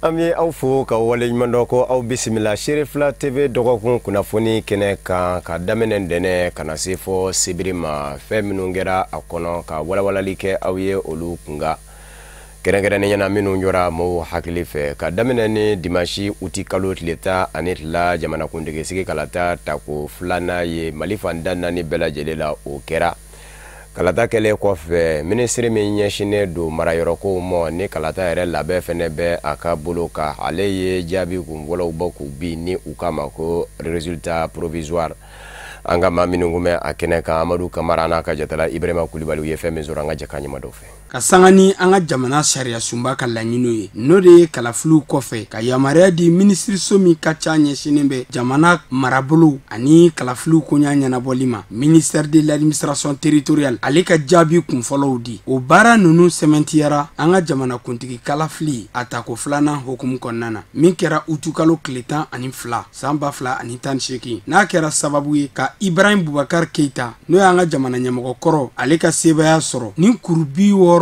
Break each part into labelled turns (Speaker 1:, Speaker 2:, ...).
Speaker 1: An bɛ aw fo ka waleɲuman dɔn ko aw bisimila Serifila TV dɔgɔkun kunnafoni kɛnɛ kan, ka daminɛ ntɛnɛn ka na se fɔ sibiri ma. Fɛn minnu kɛra a kɔnɔ, ka walawalali kɛ aw ye olu kunkan, kɛrɛnkɛrɛnnenya na minnu jɔra maaw hakili fɛ, ka daminɛ ni dimanche uti kalo tile 12, jamanakuntigi sigi kalata tako filanan ye Mali fan da naani bɛɛ lajɛlen la. O kɛra. Kalata kɛlen kɔfɛ, minisiri min ɲɛsinnen don marayɔrɔkow ma ni kalata yɛrɛ labɛn fɛnɛ bɛ a ka bolo kan, ale ye jaabi kunfɔlɔw bɔ k'u bi ni u k'a ma ko résultat provisoire. An ka maa minnu kun bɛ a kɛnɛ kan, Amadu Kamara n'a ka jatala Ibrahima Kulibali, u ye fɛn min sɔrɔ, an ka jɛ k'a ɲɛma dɔw fɛ.
Speaker 2: Ka sanga ni an ka jamana sariya sunba ka laɲiniw ye, n'o de ye kalafiliw kɔfɛ ka yamaruya di minisiriso min ka ca ɲɛsinnen bɛ jamana marabolow ani kalafiliw koɲa ɲɛnabɔli ma, ministère de l'Administration territoriale, ale ka jaabi kunfɔlɔw di. O baara ninnu sɛmɛntiyara an ka jamana kuntigi kalafili a tako filanan hokumu kɔnɔna na, min kɛra utukalo tile 12 san 2018, n'a kɛra sababu ye ka Ibrahim Bubakar Keita, n'o y'an ka jamana ɲɛmɔgɔ kɔrɔ, ale ka sebaaya sɔrɔ ni kuru 67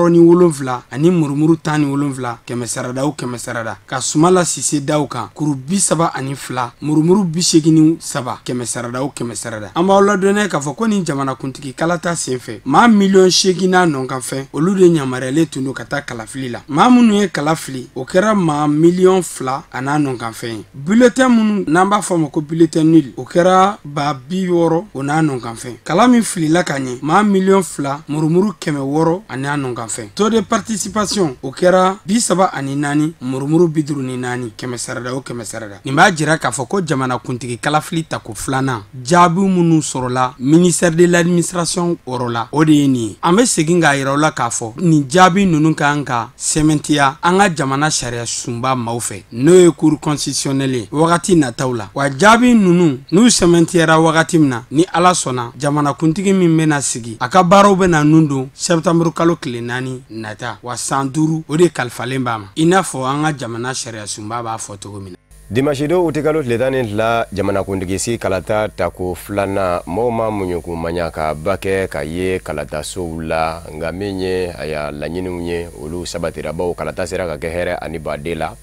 Speaker 2: ani murumuru 17 kɛmɛ sarada o kɛmɛ sarada, ka Sumala Sise daw kan kuru 32 murumuru 83 kɛmɛ sarada o kɛmɛ sarada. An b'aw ladɔnniya k'a fɔ ko nin jamanakuntigi kalata senfɛ, maa miliyɔn 8 n'a nɔkanfɛn, olu de yamaruyalen tun don ka taa kalafili la. Maa minnu ye kala fili, o kɛra maa miliyɔn 2 a n'a nɔkanfɛn ye. Bulletin minnu n'an b'a fɔ a ma ko bulletin nul, o kɛra 60 000 o n'a nɔkanfɛn. Kala min filila ka ɲɛ, maa miliyɔn 2 murumuru 600 ani n'a nɔkanfɛn. Taux de participation, o kɛra 34 murumuru 54 kɛmɛ sarada o kɛmɛ sarada. Nin b'a jira k'a fɔ ko jamanakuntigi kalafili tako filanan jaabi minnu sɔrɔla ministère de l'Administration yɔrɔ la, o de ye nin ye. An bɛ segin k'a yira aw la k'a fɔ nin jaabi ninnu kan ka sɛmɛntiya an ka jamana sariya sunba maaw fɛ, n'o ye Cour constitutionnelle ye, wagati nataw la. Wa jaabi ninnu, n'u sɛmɛntiyara wagati min na, ni Ala sɔnna, jamanakuntigi min bɛna sigi, a ka baaraw bɛna nun don septembre kalo tile 4 nata. Wa san 5, o de kalifalen b'a ma, i n'a fɔ an ka jamana sariya sunba b'a fɔ cogo min na.
Speaker 1: Dimanche don utikalo tile 12, jamanakuntigi si kalata tako filanan, mɔgɔw ma muɲuku maɲa ka ba kɛ ka ye kalatasow la. Nka min ye aya laɲiniw ye, olu sabatira, bawo kalata sera ka kɛ hɛrɛ ani baden la.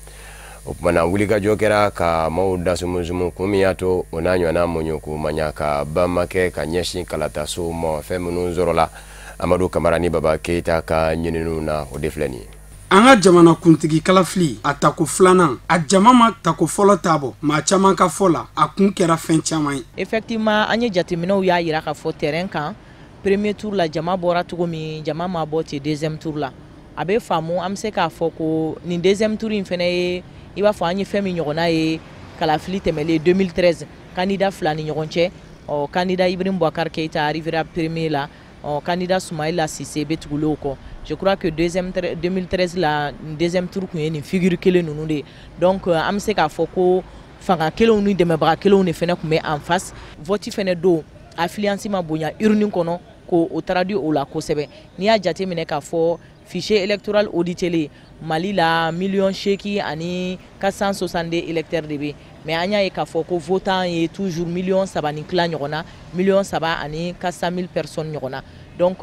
Speaker 1: O kumana wulikajɔ kɛra ka maaw da sumusumu. Kun min y'a to o n'a ɲɔgɔnna muɲuku maɲa ka ba ma kɛ ka ɲɛsin kalatasow ma, fɛn minnu sɔrɔla Amadu Kamara ni Baba Keyita ka ɲininiw na, o de filɛ nin ye.
Speaker 2: An ka jamana kuntigi kalafili a tako filanan, a jama ma tako fɔlɔ ta bɔ. Maa caman ka fɔ la, a kun kɛra fɛn caman ye.
Speaker 3: Effectivement, an ye jateminɛw y'a yira k'a fɔ terrain kan, premier tour la, jama bɔra cogo min, jama ma bɔ ten deuxième tour la. A bɛ faamu, an bɛ se k'a fɔ ko nin deuxième tour in fɛnɛ ye i b'a fɔ an ye fɛn min ɲɔgɔnna ye kalafili tɛmɛlen 2013, candidat fila ni ɲɔgɔn cɛ. Ɔ candidat Ibrahim Boubacar Keïta arrivera premier la, ɔ candidat Soumaïla Cissé bɛ tugulen o kɔ. Je crois que deuxième 2013 la, deuxième tour kun ye nin figure kelen ninnu de ye. Donc an bɛ se k'a fɔ ko fanga kelenw ni dɛmɛbaga kelenw de fɛnɛ tun bɛ en face. Vote fɛnɛ don, affluence ma bonya urne kɔnɔ ko o traduit o la kosɛbɛ. N'i y'a jateminɛ k'a fɔ fichier électoral audité Mali la, miliyɔn 8 ani 462 électeurs de bɛ, mais an y'a ye k'a fɔ ko votant ye toujours miliyɔn 3 ni tila ɲɔgɔn na, miliyɔn 3 ani 400 000 personnes ɲɔgɔn na. Donc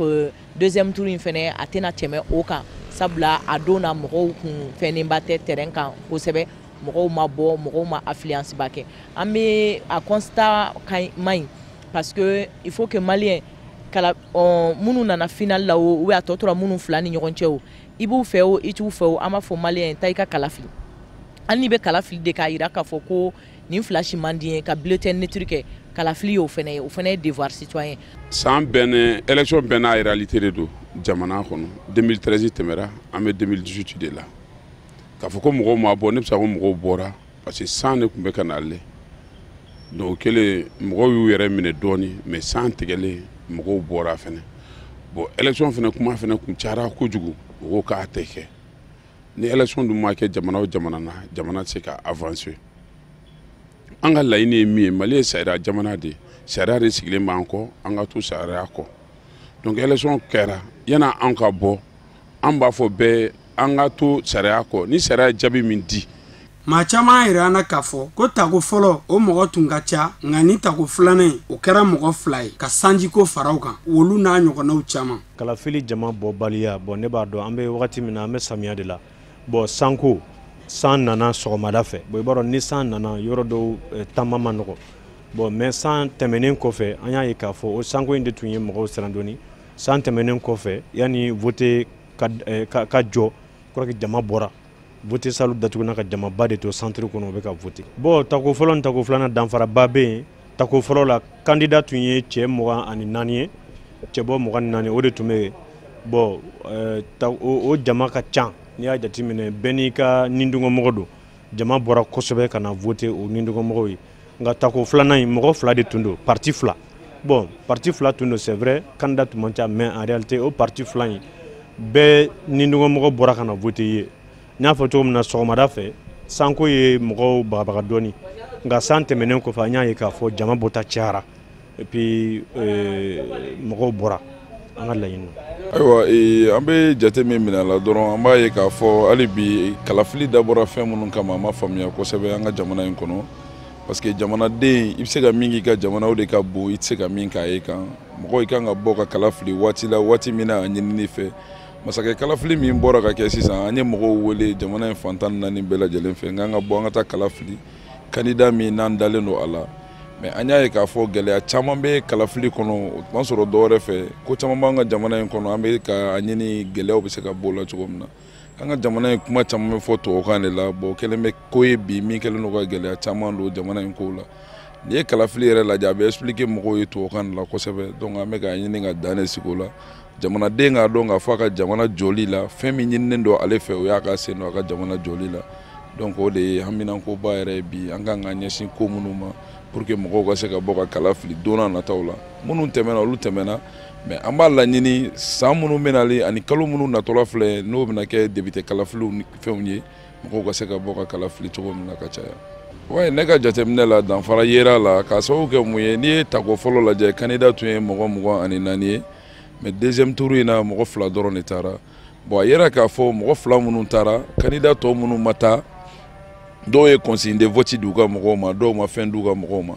Speaker 3: deuxième tour in fɛnɛ, a tɛna tɛmɛ o kan, sabula a don na, mɔgɔw kun fɛnnenba tɛ terrain kan kosɛbɛ, mɔgɔw ma bɔ, mɔgɔw ma affluence ba kɛ. An bɛ a constat ka man ɲi, parce que il faut que Malien kala minnu nana final la o, ou a tɔ tora minnu fila ni ɲɔgɔn cɛ o, i b'u fɛ o, i t'u fɛ o, an b'a fɔ Malien, taa i ka kala fili. Hali n'i bɛ kala fili de k'a yira k'a fɔ ko nin fila si man di ye, ka bulletin neutre kɛ, kalafili y'o fɛnɛ ye, o fɛnɛ ye devoir citoyen.
Speaker 4: San bɛɛ ni élection bɛɛ n'a réalité de don jamana kɔnɔ. 2013 tɛmɛra, an bɛ 2018 de la. K'a fɔ ko mɔgɔw ma bɔ, ne bɛ se ko mɔgɔw bɔra, parce que san de tun bɛ ka na ale. Donc o kɛlen, mɔgɔw y'u yɛrɛ minɛ dɔɔni, mais san tigɛlen, mɔgɔw bɔra fɛnɛ. Bon, élection fɛnɛ kuma fɛnɛ kun cayara kojugu, u ko k'a tɛ kɛ. Ni élection dun ma kɛ jamana o jamana na, jamana tɛ se ka avancer. An ka laɲini ye min ye, Mali ye sariya jamana de ye, sariya de sigilen b'an kɔ, an ka to sariya kɔ. Donc élection kɛra, yanni an ka bɔ, an b'a fɔ bɛɛ an ka to sariya kɔ, ni sariya ye jaabi min di.
Speaker 2: Maa caman yira an na k'a fɔ ko tako fɔlɔ, o mɔgɔ tun ka ca, nka ni tako filanan in, o kɛra mɔgɔ fila ye, ka sanjiko faraw kan, olu n'a ɲɔgɔnnaw caman.
Speaker 5: Kalafili jama bɔbaliya, bɔn, ne b'a dɔn an bɛ wagati min na, an bɛ samiya de la. Bɔn, sanko San nana sɔgɔmada fɛ. Bon, i b'a dɔn ni san nana, yɔrɔ dɔw taama ma nɔgɔ. Bon, mais san tɛmɛnen kɔfɛ, an y'a ye k'a fɔ o sanko in de tun ye mɔgɔw siran dɔɔni. San tɛmɛnen kɔfɛ, yanni vote ka jɔ, je crois que jama bɔra, vote salle datuguna ka jamaba de to centre kɔnɔ, u bɛ ka vote. Bon, tako fɔlɔ ni tako filanan, danfaraba bɛ yen. Tako fɔlɔ la, candidat tun ye cɛ 24 ye, cɛbɔ 24, o de tun bɛ yen. Bon, o jama ka ca. N'i y'a jateminɛ, bɛɛ n'i ka nidungɔmɔgɔ don. Jama bɔra kosɛbɛ ka na vote o nidungɔmɔgɔw ye. Nka tako filanan in, mɔgɔ fila de tun don, parti fila. Bon, parti fila tun don, c'est vrai, candidat tun man ca, mais en réalité o parti fila in bɛɛ nidungɔmɔgɔ bɔra ka na vote ye. N y'a fɔ cogo min na, sɔgɔmada fɛ sanko ye mɔgɔw bagabaga dɔɔni, nka san tɛmɛnen kɔfɛ, an y'a ye k'a fɔ jama bɔta cayara, et puis mɔgɔw bɔra an ka laɲini na.
Speaker 6: Ayiwa, an bɛ jate min minɛ a la dɔrɔn, an b'a ye k'a fɔ hali bi kalafili dabɔra fɛn minnu kama, a ma faamuya kosɛbɛ an ka jamana in kɔnɔ, parce que jamanaden, i bɛ se ka min k'i ka jamana, o de ka bon, i tɛ se ka min k'a ye kan. Mɔgɔ i kan ka bɔ ka kala fili waati la, waati min na a ɲinini fɛ. Masakɛ kalafili min bɔra ka kɛ sisan, an ye mɔgɔw wele jamana in fan 14 bɛɛ lajɛlen fɛ n k'an ka bɔ, an ka taa kala fili candidat min n'an dalen don a la. Mais an y'a ye k'a fɔ gɛlɛya caman bɛ kalafili kɔnɔ. O ma sɔrɔ dɔwɛrɛ fɛ, ko caman b'an ka jamana in kɔnɔ, an bɛ ka a ɲini gɛlɛyaw bɛ se ka bɔ o la cogo min na. An ka jamana in, kuma caman bɛ fɔ tubabukan de la. Bon, o kɛlen bɛ ko ye bi min kɛlen don ka gɛlɛya caman don jamana in kow la. N'i ye kalafili yɛrɛ lajɛ, a bɛ expliquer mɔgɔw ye tubabukan de la kosɛbɛ. Donc an bɛ k'a ɲini ka dan de sigi o la, jamanaden k'a dɔn k'a fɔ a ka jamana jɔli la, fɛn min ɲininen don ale fɛ, o y'a ka sen don a ka jamana jɔli la. Donc o de ye haminankoba yɛrɛ ye bi, an kan ka ɲɛsin ko minnu ma pour que mɔgɔw ka se ka bɔ ka kala fili don n'a nataw la. Minnu tɛmɛna, olu tɛmɛna, mais an b'a laɲini san minnu bɛ nalen ani kalo minnu natɔla filɛ, n'o bɛna kɛ député kalafiliw ni fɛnw ye, mɔgɔw ka se ka bɔ ka kala fili cogo min na ka caya. Ouais, ne ka jateminɛ la, danfara yera la, k'a sababu kɛ mun ye? N'i ye tako fɔlɔ lajɛ, candidat tun ye mɔgɔ 24 ye, mais deuxième tour in na, mɔgɔ fila dɔrɔn de taara. Bon, a yera k'a fɔ mɔgɔ fila minnu taara, candidat tɔ minnu ma taa, dɔw ye consigne de vote di u ka mɔgɔw ma, dɔw ma fɛn di u ka mɔgɔw ma.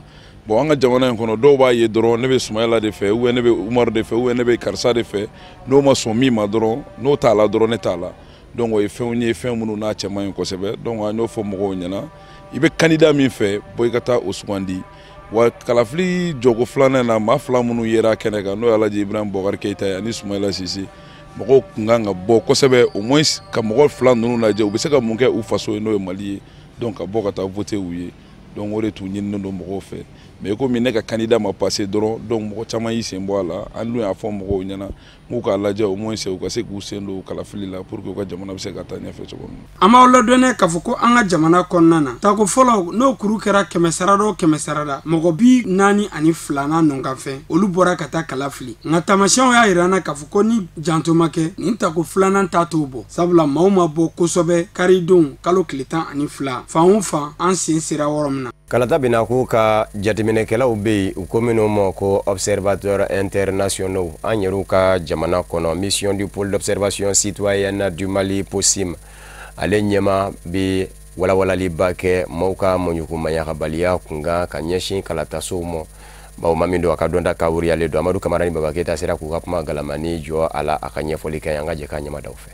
Speaker 6: Bon, an ka jamana in kɔnɔ, dɔw b'a ye dɔrɔn, ne bɛ Sumayila de fɛ, ou bien ne bɛ Umaru de fɛ, ou bien ne bɛ karisa de fɛ, n'o ma sɔn min ma dɔrɔn, n'o t'a la dɔrɔn, ne t'a la. Donc o ye fɛnw ye, fɛn minnu n'a cɛ man ɲi kosɛbɛ. Donc an y'o fɔ mɔgɔw ɲɛna, i bɛ candidat min fɛ, bɔ i ka taa o sugandi. Wa kalafili jɔko filanan na, maa fila minnu yera kɛnɛ kan, n'o ye Alaji Ibrahim Bɔkari Keyita ye ani Sumayila Sise, mɔgɔw tun kan ka bɔ kosɛbɛ, au moins ka mɔgɔ fila ninnu lajɛ, u bɛ se ka mun kɛ u faso ye, n'o ye Mali ye. Donc ka bɔ ka taa voter u ye. Donc o de tun ɲininen don mɔgɔw fɛ. Mais komi ne ka candidat ma passé dɔrɔn, donc mɔgɔ caman y'i sen bɔ a la. An dun y'a fɔ mɔgɔw ɲɛna k'u k'a lajɛ, au moins u ka se k'u sen don kalafili la pour que u ka jamana bɛ se ka taa ɲɛfɛ cogo min
Speaker 2: na. An b'aw ladɔnniya k'a fɔ ko an ka jamana kɔnɔna na, tako fɔlɔ n'o kuru kɛra 100 sarada o 100 sarada, mɔgɔ 42nan nɔkanfɛn, olu bɔra ka taa kala fili. Nka taamasiyɛnw y'a yira an na k'a fɔ ko ni janto ma kɛ, nin tako filanan ta t'o bɔ, sabula maaw ma bɔ kosɛbɛ karidon kalo tile 12, fan o fan an sen sera yɔrɔ min na.
Speaker 1: Kalata bina k'u ka jateminɛkɛlaw bɛ yen, u ko minnu ma ko observateur internationaux. An yɛrɛw ka jamana kɔnɔ, Mission du Pôle d'observation citoyenne du Mali, POCIM, ale ɲɛma bɛ walawalaliba kɛ maaw ka mɔɲugumaɲagabaliya kunkan ka ɲɛsin kalatasow ma, bawo maa min don, a ka dɔnta ka wuriyalen don. Amadu Kamara ni Baba Keyita sera k'u ka kuma galamani jɔ a la, a ka ɲɛfɔli kɛ. An ka jɛ k'a ɲɛmadaw fɛ.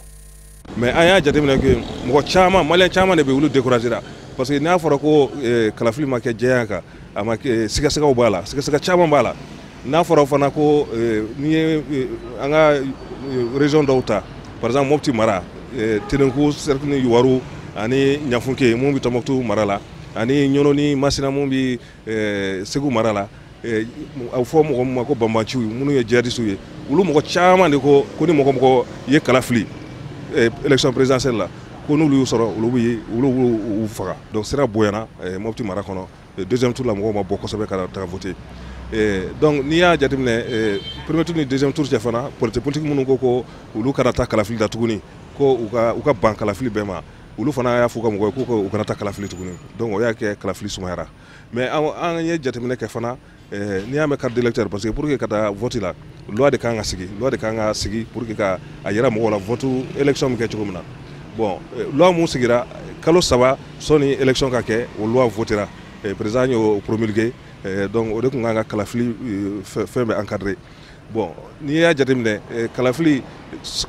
Speaker 7: Mais an y'a jateminɛ que mɔgɔ caman, maliyɛn caman de bɛ, olu découragé la, parce que n'a fɔra ko kalafili ma kɛ jɛya kan, a ma kɛ, sigasigaw b'a la, sigasiga caman b'a la. N'a fɔra fana ko n'i ye an ka région dɔw ta, par exemple Mopti mara, Tenenkou cercle ni Youwarou ani Niafunké mun bɛ Tombouctou mara la, ani Ɲɔnɔ ni Masina mun bɛ Segu mara la, a bɛ fɔ mɔgɔ min ma ko banbanciw, minnu ye djihadistes ye, olu mɔgɔ caman de ko ko ni mɔgɔ mɔgɔ ye kala fili élection présidentielle la, ko n'olu y'u sɔrɔ, olu b'u faga. Donc sira bonyana Mopti mara kɔnɔ. Deuxième tour la, mɔgɔw ma bɔ kosɛbɛ ka taga voter. Donc n'i y'a jateminɛ premier tour ni deuxième tour cɛ fana, parti politique minnu ko ko olu kana taa kalafili la tuguni, ko u ka ban kalafili bɛɛ ma, olu fana y'a fɔ u ka mɔgɔw ye k'u kana taa kalafili tuguni. Donc o y'a kɛ kalafili sumayara. Mais an ye jateminɛ kɛ fana, n'i y'a mɛn carte d'électeur, parce que pour que ka taa vote la, loi de kan ka sigi, loi de kan ka sigi pour que ka a yira mɔgɔw la vote élection bɛ kɛ cogo min na. Bon, loi mun sigira kalo 3 sɔnni élection ka kɛ, o loi votera, président y'o promulgué. Donc o de tun kan ka kalafili fɛn bɛ encadré. Bon, n'i y'a jateminɛ, kalafili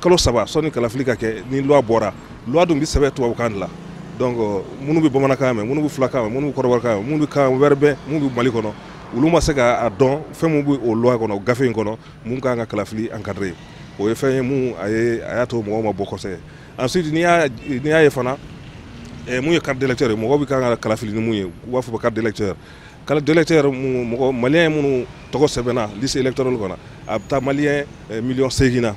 Speaker 7: kalo 3 sɔnni kalafili ka kɛ, ni loi bɔra, loi dun bɛ sɛbɛn tubabukan de la. Donc minnu bɛ bamanankan mɛn, minnu bɛ fulakan mɛn, minnu bɛ kɔrɔbɔrɔkan mɛn, minnu bɛ kan wɛrɛ bɛɛ, minnu bɛ Mali kɔnɔ, olu ma se k'a dɔn fɛn min bɛ o loi kɔnɔ, gafe in kɔnɔ, mun kan ka kalafili encadrer. O ye fɛn ye mun a ye a y'a to mɔgɔw ma bɔ kosɛbɛ. Ensuite, n'i y'a ye fana, mun ye carte d'électeur ye, mɔgɔw bɛ kan ka kalafili ni mun ye, u b'a fɔ carte d'électeur. Carte d'électeur, mɔgɔ malien minnu tɔgɔ sɛbɛnna liste électorale kɔnɔ, a bɛ taa malien 8 millions na.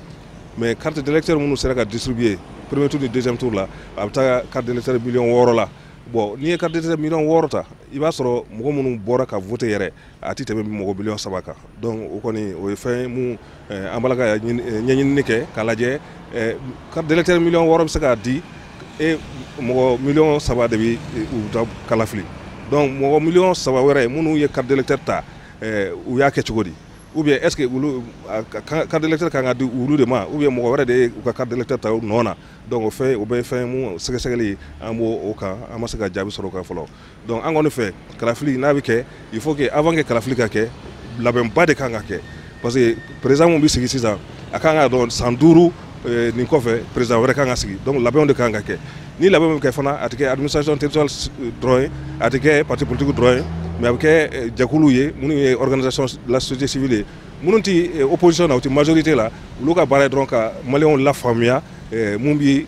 Speaker 7: Mais carte d'électeur minnu sera ka distribuer premier tour ni deuxième tour la, a bɛ taa carte d'électeur 6 millions la. Bon, n'i ye carte d'électeur 6 millions ta, i b'a sɔrɔ mɔgɔ minnu bɔra ka voter yɛrɛ, a ti tɛmɛ mɔgɔ 3 millions kan. Donc o kɔni o ye fɛn mun an b'a la ka ɲɛɲinini kɛ k'a lajɛ, carte d'électeur 6 millions bɛ se k'a di e mɔgɔ 3 millions de bɛ u ta kalafili. Donc mɔgɔ 3 millions wɛrɛ minnu ye carte d'électeur ta, u y'a kɛ cogo di? Ou bien est-ce que olu carte d'électeur kan ka di olu de ma, ou bien mɔgɔ wɛrɛ de ye u ka carte d'électeur ta u nɔ na? Donc o fɛn o bɛ fɛn mun sɛgɛsɛgɛli an b'o kan, an ma se ka jaabi sɔrɔ o kan fɔlɔ. Donc an kɔni fɛ, kalafili n'a bɛ kɛ, il faut que avant que kalafili ka kɛ, labɛnba de kan ka kɛ, parce que président mun bɛ sigi sisan, a kan ka dɔn san 5 nin kɔfɛ président wɛrɛ kan ka sigi. Donc labɛnw de kan ka kɛ. Ni labɛn bɛ kɛ fana, a tɛ kɛ administration territoriale dɔrɔn ye, a tɛ kɛ parti politique dɔrɔn ye, mais a bɛ kɛ jɛkuluw ye minnu ye organisation de la société civile ye, minnu ti opposition na, u ti majorité la, olu ka baara ye dɔrɔn ka maliyɛnw lafaamuya mun bi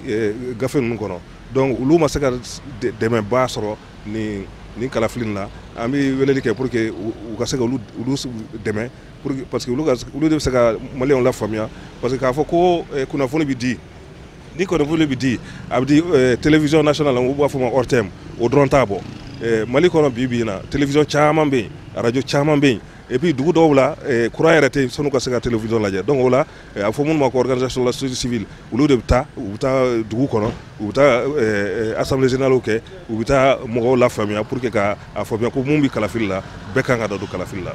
Speaker 7: gafe ninnu kɔnɔ. Donc olu ma se ka dɛmɛba sɔrɔ nin kalafili in na. An bɛ weleli kɛ pour que u ka se ka olu dɛmɛ, parce que olu de bɛ se ka maliyɛnw lafaamuya. Parce que k'a fɔ ko kunnafoni bɛ di, ni kunnafoni bɛ di, a bɛ di télévision nationale, u b'a fɔ ma ORTM, o dɔrɔn t'a bɔ. Mali kɔnɔ bi bi in na, télévision caman bɛ yen, radio caman bɛ yen, et puis dugu dɔw la courant yɛrɛ tɛ yen sanu ka se ka télévision lajɛ. Donc o la, a fɔ minnu ma ko organisation de la société civile, olu de bɛ taa, u bɛ taa dugu kɔnɔ, u bɛ taa assemblée générale kɛ, u bɛ taa mɔgɔw lafaamuya pour que ka a faamuya ko mun bɛ kalafili la, bɛɛ kan ka da don kalafili la.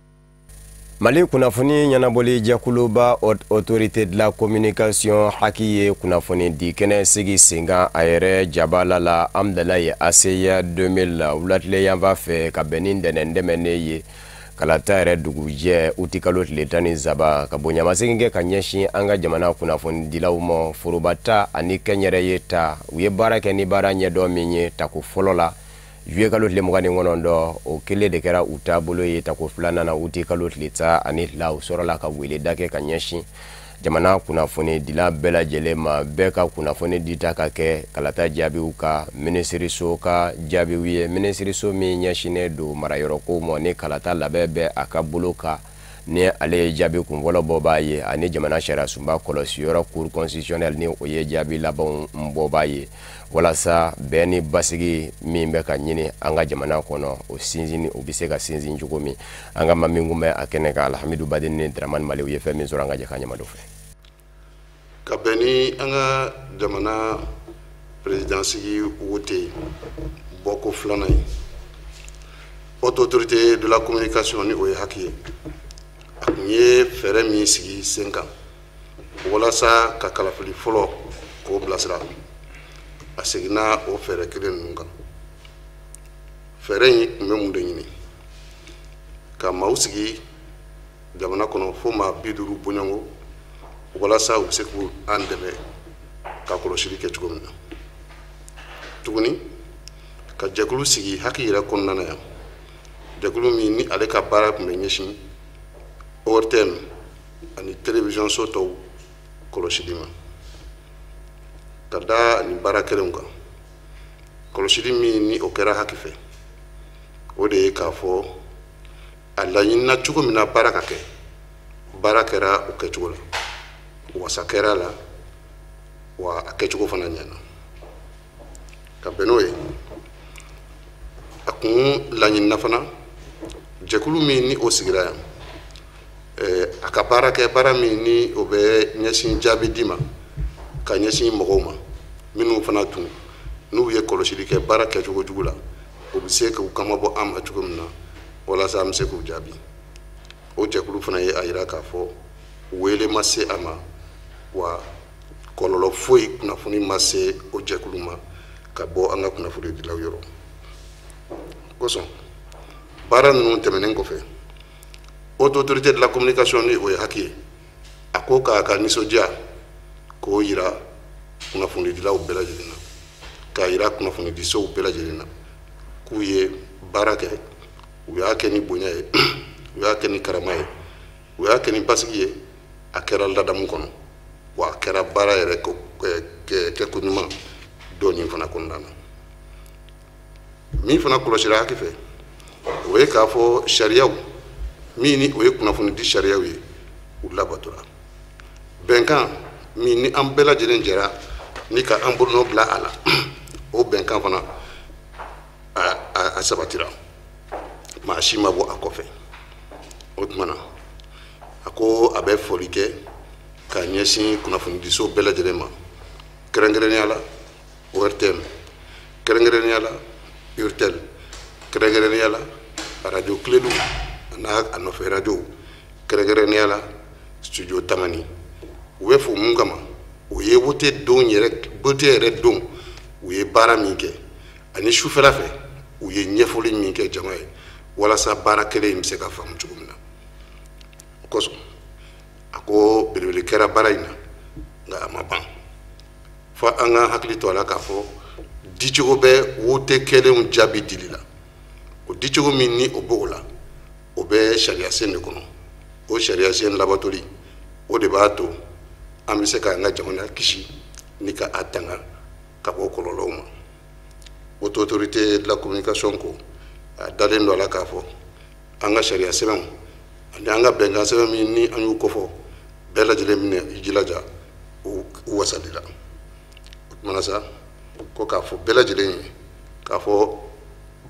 Speaker 1: Mali kunnafoni ɲɛnabɔli jɛkuluba autorité de la communication HAC ye kunnafoni di kɛnɛ sigi sen kan a yɛrɛ jabala la Amdalaye ACI 2000 wulatile yanfan fɛ, ka bɛn ni ntɛnɛn tɛmɛnen ye, kalata yɛrɛ dugujɛ utikalo tile 13, ka bonyamasegin kɛ ka ɲɛsin an ka jamana kunnafonidilaw ma, foroba ta ani kɛnyɛrɛye ta. U ye baara kɛ ni baara ɲɛdɔn min ye tako fɔlɔ la juillet kalo tile 29, o kelen de kɛra u taabolo ye tako filanan na utikalo tile 12. U sɔrɔla ka weleda kɛ ka ɲɛsin jamana kunnafonidila bɛɛ lajɛlen ma, bɛɛ ka kunnafoni dita ka kɛ kalata jaabiw ka minisiriso ka jaabiw ye, minisiriso min ɲɛsinnen don marayɔrɔkow ma ni kalata labɛn bɛ a ka bolo kan, ni ale ye jaabi kunfɔlɔ bɔbaa ye, ani jamana sariyasunba kɔlɔsiyɔrɔ cour constitutionnelle ni o ye jaabi labanw bɔbaa ye, walasa bɛn ni basigi min bɛ ka ɲini an ka jamana kɔnɔ, o sinsin o bɛ se ka sinsin cogo min. An ka ma min kun bɛ a kɛnɛ kan, Alhamidu Baden ni Dramane Mali, u ye fɛn min sɔrɔ, an ka jɛ k'an ɲɛma dɔ fɛ.
Speaker 8: Ka bɛn ni an ka jamana président sigi wote bɔko filanan ye, haute autorité de la communication ni o ye HAC ye, a tun ye fɛɛrɛ min sigi sen kan walasa ka kalafili fɔlɔ k'o bilasira, a seginna o fɛɛrɛ kelen ninnu kan. Fɛɛrɛ in tun bɛ mun de ɲini? Ka maaw sigi jamana kɔnɔ fo maa 50 bɔɲɔgɔnko, walasa u bɛ se k'u an dɛmɛ ka kɔlɔsili kɛ cogo min na. Tuguni ka jɛkulu sigi HAC yɛrɛ kɔnɔna na yan, jɛkulu min ni ale ka baara tun bɛ ɲɛsin ORTM ani télévision so tɔw kɔlɔsili ma. Ka da nin baara kelenw kan, kɔlɔsili min ni o kɛra HAC fɛ, o de ye k'a fɔ a laɲinina cogo min na baara ka kɛ, baara kɛra o kɛcogo la, wasa kɛra a la, wa a kɛcogo fana ɲɛna. Ka bɛn n'o ye, a kun laɲinina fana jɛkulu min ni o sigira yan, a ka baara kɛ baara min ni o bɛ ɲɛsin jaabi di ma ka ɲɛsin mɔgɔw ma minnu fana tun n'u ye kɔlɔsili kɛ baara kɛcogo jugu la, u bɛ se k'u kama bɔ an ma cogo min na walasa an bɛ se k'u jaabi. O jɛkulu fana ye a yira k'a fɔ wele ma se a ma, wa kɔlɔlɔ foyi kunnafoni ma se o jɛkulu ma ka bɔ an ka kunnafonidilaw yɔrɔ. Kosɔn baara ninnu tɛmɛnen kɔfɛ, haute autorité de la communication ni o ye HAC ye, a ko k'a ka nisɔndiya k'o yira kunnafonidilaw bɛɛ lajɛlen na. K'a yira kunnafonidisow bɛɛ lajɛlen na k'u ye baara kɛ, u y'a kɛ ni bonya ye, u y'a kɛ ni karama ye, u y'a kɛ ni basigi ye, a kɛra ladamu kɔnɔ, wa a kɛra baara yɛrɛ kɛko ɲuman dɔɔnin fana kɔnɔna na. Min fana kɔlɔsira hakɛ fɛ, o ye k'a fɔ sariyaw min ni o ye kunnafonidi sariyaw ye, u labatora. Bɛnkan min ni an bɛɛ lajɛlen jɛra ni ka an bolonɔ bila a la, o bɛnkan fana a sabatira, maa si ma bɔ a kɔfɛ. O tuma na, a ko a bɛ foli kɛ ka ɲɛsin kunnafonidiso bɛɛ lajɛlen ma, kɛrɛnkɛrɛnnenya la ORTM, kɛrɛnkɛrɛnnenya la URTEL, kɛrɛnkɛrɛnnenya la radio Kledu n'a a nɔfɛ radio, kɛrɛnkɛrɛnnenya la studio Tamani. U bɛ fo mun kama? O ye wote don yɛrɛ, wote yɛrɛ don u ye baara min kɛ, ani sufɛla fɛ u ye ɲɛfɔli min kɛ jama ye walasa baara kelen in bɛ se ka faamu cogo min na. O kosɔn a ko belebele kɛra baara in na, nka a ma ban. Fo an ka hakili to a la k'a fɔ dicogo bɛ wote kɛlenw jaabi dili la. O dicogo min ni o b'o la, o bɛ sariya sen de kɔnɔ. O sariya sen labatoli, o de b'a to an bɛ se k'an ka jamana kisi ni ka a tanga ka bɔ kɔlɔlɔw ma. Haute Autorité de la Communication ko a dalen don a la k'a fɔ an ka sariya sɛbɛnw ani an ka bɛnkan sɛbɛn min ni an y'u kofɔ, bɛɛ lajɛlen minɛ i jilaja u wasali la. O tuma na sa, ko k'a fɔ bɛɛ lajɛlen ye k'a fɔ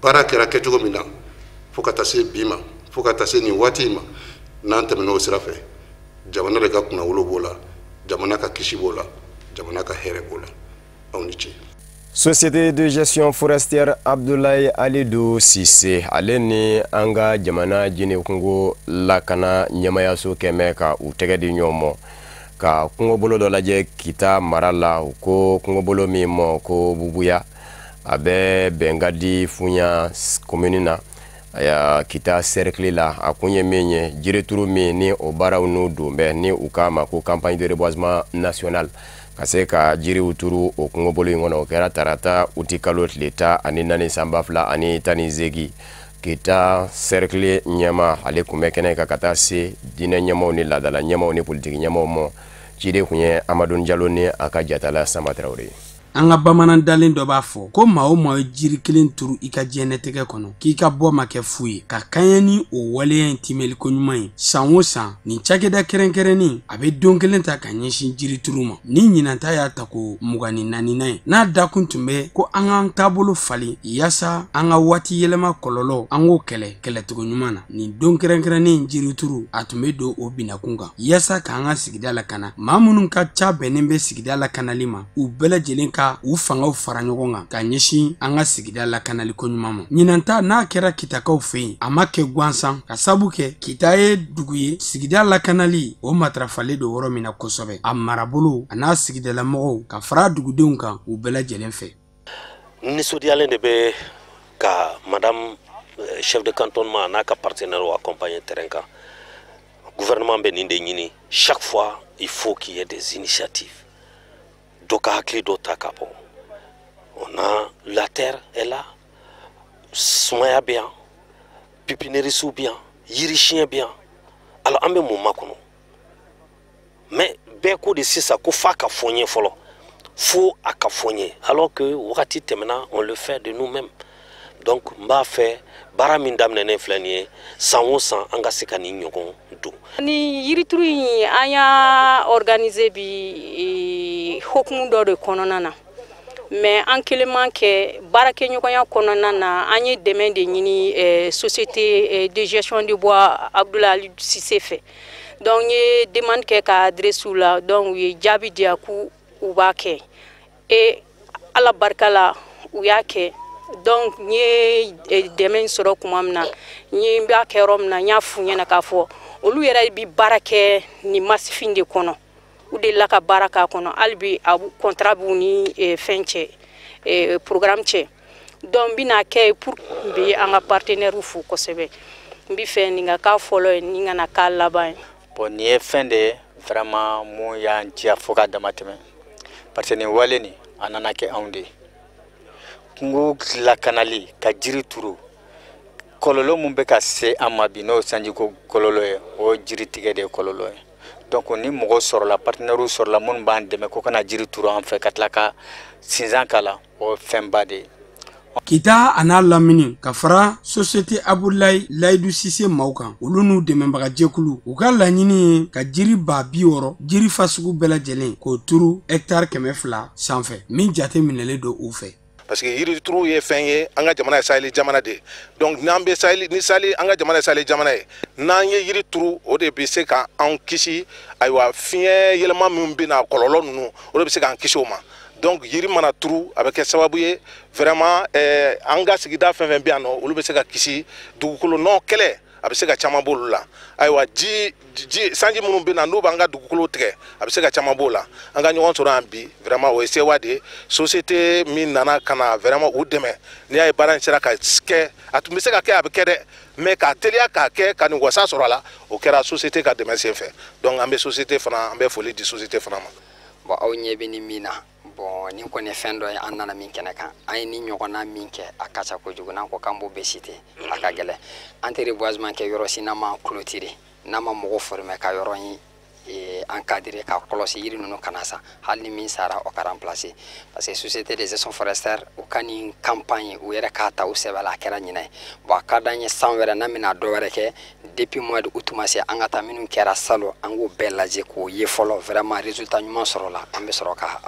Speaker 8: baara kɛra kɛcogo min na fo ka taa se bi ma, fo ka taa se nin waati in ma, n'an tɛmɛna o sira fɛ, jamana de ka kunnawolo b'o la, jamana ka kisi b'o la, jamana ka hɛrɛ b'o la. Aw ni ce.
Speaker 1: Société de gestion forestière Abdoulaye Alidou Cissé, ale ni an ka jamana jinɛkungo lakana ɲɛmayaso kɛmɛ ka u tɛgɛ di ɲɔgɔn ma ka kungobolo dɔ lajɛ Kita mara la. U ko kungobolo min ma ko Bubuya, a bɛ Bɛnkadi Fuɲa commune na, aya Kita cercle la. A kun ye min ye, jirituru min ni o baaraw n'u don bɛ ni u k'a ma ko campagne de reboisement national, ka se ka jiriw turu o kungobolo in kɔnɔ. O kɛra tarata uti kalo tile 14 san 2018. Kita cercle ɲɛma, ale kun bɛ kɛnɛ kan ka taa se diinɛ ɲɛmaw ni laadala ɲɛmaw ni politiki ɲɛmaw ma. Ciden kun ye Amadu Jalo ni a ka jatala Sama Tarawele ye.
Speaker 2: An ka bamanan dalen dɔ b'a fɔ ko maa o maa ye jiri kelen turu i ka diɲɛnatigɛ kɔnɔ, k'i ka bɔ ma kɛ fu ye. Ka kaɲɛ ni o waleya in tiimɛliko ɲuman ye, san o san nin cakɛda kɛrɛnkɛrɛnnen a bɛ don kelen ta ka ɲɛsin jirituru ma. Ni ɲinanta y'a ta ko 24nan ye, n'a dakun tun bɛ ko an k'an taabolo falen yaasa an ka waati yɛlɛma kɔlɔlɔ an k'o kɛlɛ kɛlɛcogo ɲuman na. Nin don kɛrɛnkɛrɛnnen jirituru a tun bɛ don o binakun kan yaasa k'an ka sigida lakana. Maa minnu ka ca bɛnnen bɛ sigida lakanali ma, u bɛɛ lajɛlen ka u fangaw fara ɲɔgɔn kan ka ɲɛsin an ka sigida lakanaliko ɲuman ma. Ɲinanta n'a kɛra Kitakaw fɛ yen, a ma kɛ gansan, ka sabu kɛ Kita ye dugu ye sigida lakanali o matarafalen don yɔrɔ min na kosɛbɛ, a marabolo a n'a sigidalamɔgɔw ka fara dugudenw kan u bɛɛ lajɛlen fɛ.
Speaker 9: Nisɔndiyalen de bɛ ka madame chef de cantonnement n'a ka partenaire accompagner terrain kan. Gouvernement bɛ nin de ɲini, chaque fois il faut qu'il y ait des initiatives. Dɔ ka hakili dɔ ta ka bɔ. On a la terre est là, sumaya bɛ yan, pépiniériste bɛ yan, yiri siɲɛ bɛ yan. Alors an bɛ mun makɔnɔ? Mais bɛɛ ko de sisan ko f'a ka fɔ n ye fɔlɔ, fo a ka fɔ n ye, alors que wagati tɛmɛna, on le fait de nous-mêmes. Donc n b'a fɛ baara min daminɛnen filɛ nin ye, san o san an ka se ka nin ɲɔgɔn don.
Speaker 10: Ni yirituru in an y'a organiser bi hokumu dɔ de kɔnɔna na, mais an kelen man kɛ, baarakɛɲɔgɔnya kɔnɔna na an ye dɛmɛ de ɲini société de gestion de bois Abdoulaye Cissé fɛ. Donc n ye demande kɛ ka adresse u la, donc u ye jaabi di yan k'u b'a kɛ, et Ala barika la u y'a kɛ. Donc n ye dɛmɛ sɔrɔ tuma min na, n ye n b'a kɛ yɔrɔ min na, n y'a f'u ɲɛna k'a fɔ olu yɛrɛ bi baara kɛ nin masifin de kɔnɔ, u delila ka baara k'a kɔnɔ, hali bi a contrat b'u ni fɛn cɛ, programme cɛ. Donc n bɛna kɛ pour n bɛ an ka partenaire fo kosɛbɛ. N bɛ fɛ nin ka k'a fɔlɔ ye, nin kana k'a laban ye.
Speaker 11: Bon, nin ye fɛn de ye vraiment mun y'an diya fo ka dama tɛmɛ, parce que nin wale nin a nana kɛ anw de ye. Kungo lakanali ka jiri turu, kɔlɔlɔ mun bɛ ka se an ma bi, n'o ye sanjiko kɔlɔlɔ ye, o ye jiri tigɛ de ye kɔlɔlɔ ye. Donc ni mɔgɔ sɔrɔla, partenaires sɔrɔla minnu b'an dɛmɛ ko kana jiri turu an fɛ ka tila ka sinzan k'a la, o ye fɛnba de ye.
Speaker 2: Kita a n'a lamini ka fara Société Abdoulaye Layidu Sise maaw kan, olu n'u dɛmɛbagajɛkulu, u ka laɲini ye ka jiri 60 000, jiri fasugu bɛɛ lajɛlen, k'o turu hɛkitari 200 sanfɛ min jate minɛlen don u fɛ.
Speaker 7: Parce que yirituru ye fɛn ye, an ka jamana ye saheli jamana de ye. Donc n'an bɛ saheli ni saheli, an ka jamana ye saheli jamana ye, n'an ye yiri turu, o de bɛ se ka anw kisi. Ayiwa, fiɲɛ yɛlɛma min bɛ na, kɔlɔlɔ ninnu, o de bɛ se k'an kisi o ma. Donc yiri mana turu, a bɛ kɛ sababu ye vraiment an ka sigida fɛn fɛn bɛ yan nɔ, olu bɛ se ka kisi dugukolo nɔ kɛlɛ, a bɛ se ka caman b'olu la. Ayiwa, ji ji sanji minnu bɛ na, n'u b'an ka dugukolo tigɛ, a bɛ se ka caman b'o la. An ka ɲɔgɔn sɔrɔ yan bi, vraiment o ye sewa de ye. Société min nana ka na vraiment u dɛmɛ, n'i y'a ye baara in sera ka kɛ, a tun bɛ se ka kɛ, a bɛ kɛ dɛ, mais k'a teliya k'a kɛ ka nin wasa sɔrɔ a la, o kɛra société ka dɛmɛ sen fɛ. Donc an bɛ société fana, an bɛ foli di société fana ma.
Speaker 12: Bon, aw ɲɛ bɛ nin min na, bon, nin kɔni ye fɛn dɔ ye an nana min kɛnɛ kan. An ye nin ɲɔgɔnna min kɛ, a ka ca kojugu. N'an ko k'an b'o bɛɛ citer, a ka gɛlɛn. An tɛ reboisement kɛ yɔrɔ si n'an ma clôturer, n'an ma mɔgɔ former ka yɔrɔ in encadrer, ka kɔlɔsi yiri ninnu kana sa, hali ni min sara, o ka remplacer. Parce que société de gestion forestière, u ka nin campagne, u yɛrɛ k'a ta u sɛbɛ la, a kɛra ɲinɛ ye. Bon, a ka d'an ye san wɛrɛ n'an bɛna dɔ wɛrɛ kɛ, depuis mois de août ma se, an ka taa minnu kɛra salon, an k'o bɛɛ lajɛ k'o ye fɔlɔ, vraiment résultat ɲuman sɔrɔ la, an bɛ sɔrɔ ka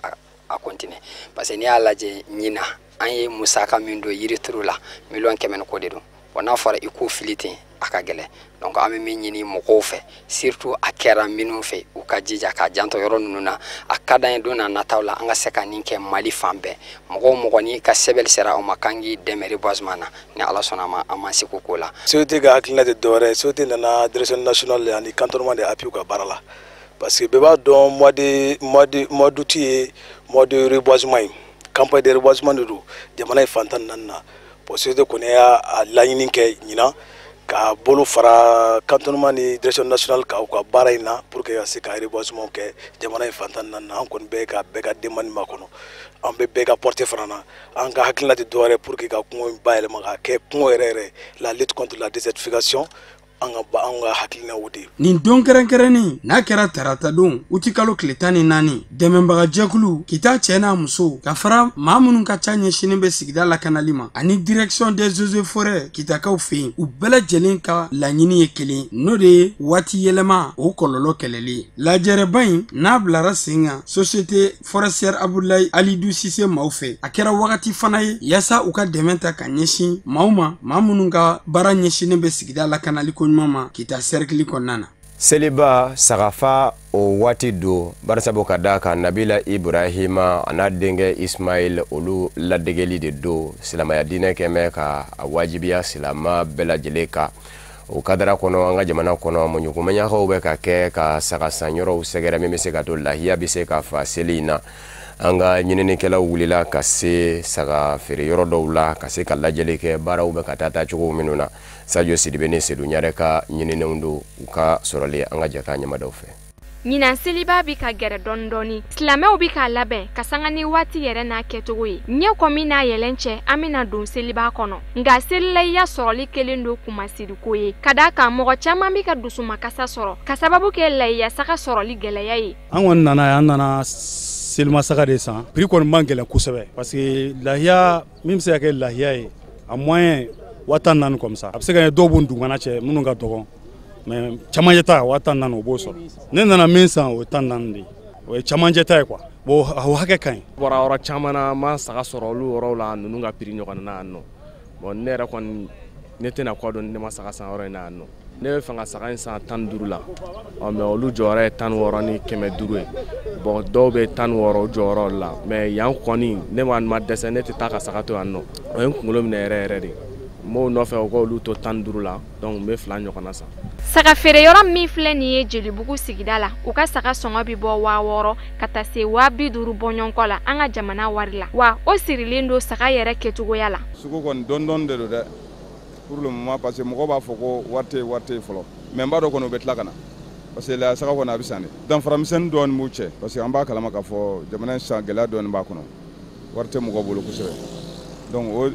Speaker 12: a continuer. Parce que n'i y'a lajɛ, ɲina an ye musaka min don yirituru la, 100 000 ni kɔ de don. Bon, n'a fɔra i k'o fili ten, a ka gɛlɛn. Donc an bɛ min ɲini mɔgɔw fɛ, surtout a kɛra minnu fɛ, u ka jija k'a janto yɔrɔ ninnu na. A ka d'an ye don n'a nataw la, an ka se ka nin kɛ Mali fan bɛɛ. Mɔgɔ o mɔgɔ n'i ka sɛbɛnni sera aw ma k'an k'i dɛmɛ reboisement na, ni Ala sɔnna a ma, an m'an seko k'o la.
Speaker 13: Société ka hakilina tɛ dɔwɛrɛ ye. Société nana direction nationale ani cantonnement de appui ka baara la, parce que bɛɛ b'a dɔn, mois d'août ye mois de reboisement ye, campagne de reboisement de don jamana ye fan 14 na. Bon, société kɔni y'a laɲini kɛ ɲinan ka bolo fara cantonnement ni direction nationale ka u ka baara in na, pour que ka se ka reboisement kɛ jamana ye fan 14 na. An kɔni bɛ ka bɛɛ ka demande makɔnɔ, an bɛ bɛɛ ka portée fana na. An ka hakilina tɛ dɔwɛrɛ pour que ka kungo in bayɛlɛma ka kɛ kungo yɛrɛ yɛrɛ, la lutte contre la désertification, an ka hakilina o de ye.
Speaker 2: Nin don kɛrɛnkɛrɛnnen n'a kɛra tarata don, utikalo tile 14, dɛmɛbagajɛkulu Kita cɛ n'a muso ka fara maa minnu ka ca ɲɛsinen bɛ sigida lakanali ma ani direction des eaux et forêts Kitakaw fɛ yen, u bɛɛ lajɛlen ka laɲini ye kelen, n'o de ye waati yɛlɛma o kɔlɔlɔ kɛlɛli ye. Lajɛrɛba in n'a bilara sen kan Société forestière Abdoulaye Alidu Sise maaw fɛ, a kɛra wagati fana ye yaasa u ka dɛmɛ ta ka ɲɛsin maaw ma, maa minnu ka baara ɲɛsinen bɛ sigida lakanali koɲuman ma Kita cercle kɔnɔna na.
Speaker 1: Seliba sagafa o waati don, barisabu ka da kan Nabila Ibrahima a n'a denkɛ Ismail, olu ladegeli de don. Silamɛya diinɛ kɛmɛ ka a wajibiya silama bɛɛ lajɛlen kan. O kadara kɔnɔ, an ka jamana kɔnɔ, mɔɲukumaɲakaw bɛ ka kɛ ka saga sanyɔrɔw sɛgɛrɛ min bɛ se ka to lahiya bɛ se ka fa seli in na. An ka ɲininikɛlaw wulila ka se saga feere yɔrɔ dɔw la ka se ka lajɛli kɛ baaraw bɛ ka taa taacogo minnu na. Sajo Sidibe ni Sedu Ɲarɛ ka ɲininiw don u ka sɔrɔli. An ka jɛ k'a ɲɛmadaw fɛ.
Speaker 14: Ɲinan seliba bi ka gɛrɛ dɔɔni dɔɔni, silamɛw bi k'a labɛn ka sanga ni waati yɛrɛ n'a kɛcogo ye. Ɲɛ kɔmi n'a yɛlɛn cɛ, an bɛna don seliba kɔnɔ, nka selilayiya sɔrɔli kelen don kumasiriko ye, ka da kan mɔgɔ caman bi ka dusumakasa sɔrɔ ka sababu kɛ layiya saga sɔrɔli gɛlɛya ye.
Speaker 15: An kɔni nana yan, an nana selimasaga de san. Prix kɔni man gɛlɛn kosɛbɛ, parce que lahiya min bɛ se ka kɛ lahiya ye, a moyen 14 000 comme ça. A bɛ se ka kɛ dɔw b'u dugumana cɛ minnu ka dɔgɔn, mais camancɛ ta 14 000, o b'o sɔrɔ. Ne nana min san, o ye 14 de ye, o ye camancɛ ta ye quoi. Bon, o hakɛ ka ɲi.
Speaker 16: Bɔra yɔrɔ caman na, n ma saga sɔrɔ olu yɔrɔw la ninnu ka prix ɲɔgɔn na yan nɔ. Bon, ne yɛrɛ kɔni, ne tɛna kɔ dɔn ni ne ma saga san yɔrɔ in na yan nɔ. Ne bɛ fɛ ka saga in san 15 la, ɔ mais olu jɔyɔrɔ ye 16500 ye. Bon, dɔw bɛ 16 jɔyɔrɔ la, mais yan kɔni, ne ma dɛsɛ, ne tɛ taa ka saga to yan nɔ. O ye n kunkolo minɛ yɛrɛ yɛrɛ de. N b'o nɔfɛ, u k'olu to 15 la, donc n bɛ fila ɲɔgɔnna san.
Speaker 14: Saga feere yɔrɔ min filɛ nin ye Jelibugu sigida la, u ka saga sɔngɔ bɛ bɔ 6000 ka taa se 250 bɔɲɔgɔnkɔ la an ka jamana wari la, wa o sirilen don saga yɛrɛ kɛcogoya la.
Speaker 17: Sugu kɔni dɔɔni dɔɔni de don dɛ pour le moment, parce que mɔgɔw b'a fɔ ko wari tɛ yen, wari tɛ yen fɔlɔ, mais n b'a dɔn kɔni u bɛ tila ka na, parce que la saga kɔni a bɛ san de. Danfara misɛnnin dɔɔni b'u cɛ, parce que an b'a kalama k'a fɔ jamana in sisan gɛlɛya dɔɔni b'a kɔnɔ, wari tɛ mɔgɔw bolo kosɛbɛ. Donc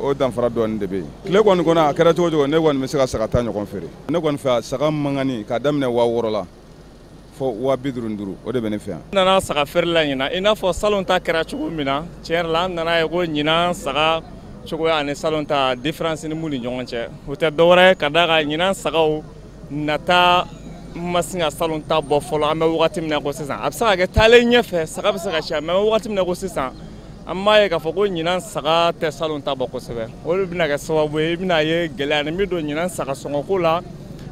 Speaker 17: o danfara dɔɔni de bɛ yen. Tile kɔni kɔnɔ a kɛra cogo cogo, ne kɔni bɛ se ka saga 10 ɲɔgɔn feere. Ne kɔni fɛ, saga mangani k'a daminɛ 6000 la fo 55 000, o de bɛ ne fɛ yan.
Speaker 18: N nana saga feere la ɲinan, i n'a fɔ salon ta kɛra cogo min na. Tiɲɛ yɛrɛ la, an nana ye ko ɲinan saga cogoya ani salon ta, différence ni mun ni ɲɔgɔn cɛ, o tɛ dɔwɛrɛ ye ka d'a kan ɲinan sagaw nata ma sin ka salon ta bɔ fɔlɔ. An bɛ wagati min na ko sisan, a bɛ se ka kɛ taalen ɲɛfɛ saga bɛ se ka caya, mais an bɛ wagati min na ko sisan, an b'a ye k'a fɔ ko ɲinan saga tɛ salon ta bɔ kosɛbɛ. O de bɛna kɛ sababu ye, i bɛna ye gɛlɛya ni bɛ don ɲinan saga sɔngɔko la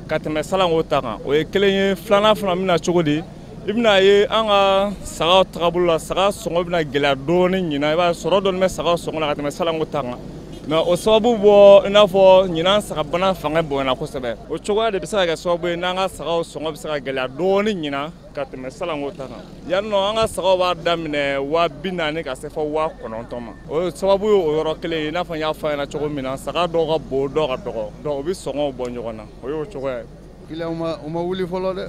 Speaker 18: ka tɛmɛ salonko ta kan. O ye kelen ye. Filanan fana bɛna cogo di? I bɛna ye an ka sagaw tagabolo la, saga sɔngɔ bɛna gɛlɛya dɔɔni ɲinan. I b'a sɔrɔ dɔɔni bɛ saga sɔngɔ la ka tɛmɛ salonko ta kan, mais o sababu bɔ i n'a fɔ ɲinan sagabana fanga bonyana kosɛbɛ. O cogoya de bɛ se ka kɛ sababu ye n'an ka sagaw sɔngɔ bɛ se ka gɛlɛya dɔɔni ɲinan ka tɛmɛ salonko ta kan. Yan nɔ, an ka sagaw b'a daminɛ 40 000 ka se fɔ 90 000 ma. O sababu ye o yɔrɔ kelen ye. I n'a fɔ n y'a fɔ a ɲɛna cogo min na, saga dɔw ka bon, dɔw ka dɔgɔ, donc o bɛ sɔngɔw bɔ ɲɔgɔn na. O y'o cogoya ye.
Speaker 19: Client u ma wuli fɔlɔ dɛ.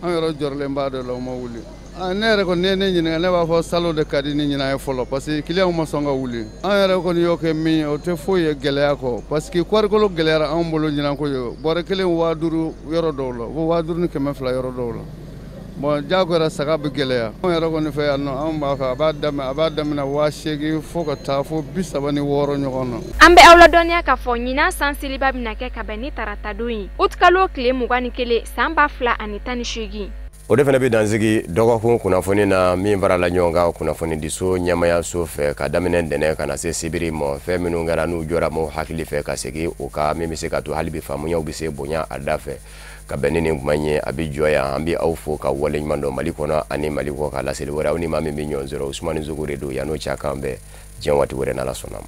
Speaker 19: An yɛrɛ jɔrɔlen b'a dɔ la, u ma wuli. Ne yɛrɛ kɔni, ne ne ɲininka, ne b'a fɔ salon de ka di ni ɲinan ye fɔlɔ, parce que client ma sɔn ka wuli. An yɛrɛ kɔni y'o kɛ min ye, o tɛ foyi ye gɛlɛya kɔ, parce que kɔɔrikolo gɛlɛyara anw bolo ɲinan ko ye. Bɔrɛ kelen 5000 yɔrɔ dɔw la, fo 5200 yɔrɔ dɔw la. Bon, diyagoya saga bɛ gɛlɛya. Anw yɛrɛ kɔni fɛ yan nɔ, anw b'a fɛ a b'a daminɛ 8000 fo ka taa fo 36 ɲɔgɔn na.
Speaker 14: An bɛ aw ladɔnniya k'a fɔ ɲinan san seliba bɛna kɛ ka bɛn ni taratadon ye, utikalo tile 21, san 2018.
Speaker 1: O de fana bɛ dansigi dɔgɔkun kunnafoni na min farala ɲɔgɔn kan kunnafonidiso ɲɛmayaso fɛ, ka daminɛ ntɛnɛn ka na se sibiri ma. Fɛn minnu kɛra n'u jɔra maaw hakili fɛ ka segin o kan, min bɛ se ka to hali bi faamuyaw bɛ se bonya a da fɛ, ka bɛn ni nin kuma in ye, a bɛ jɔ yan. An bɛ aw fo ka waleɲuman dɔn Mali kɔnɔ ani Mali kɔ. Ka laseli wɛrɛ, aw ni maa min bɛ ɲɔgɔn sɔrɔ, Usumani Zogo de don. Yan n'o cɛ, kan bɛn diɲɛ waati wɛrɛ, n'Ala sɔnna ma.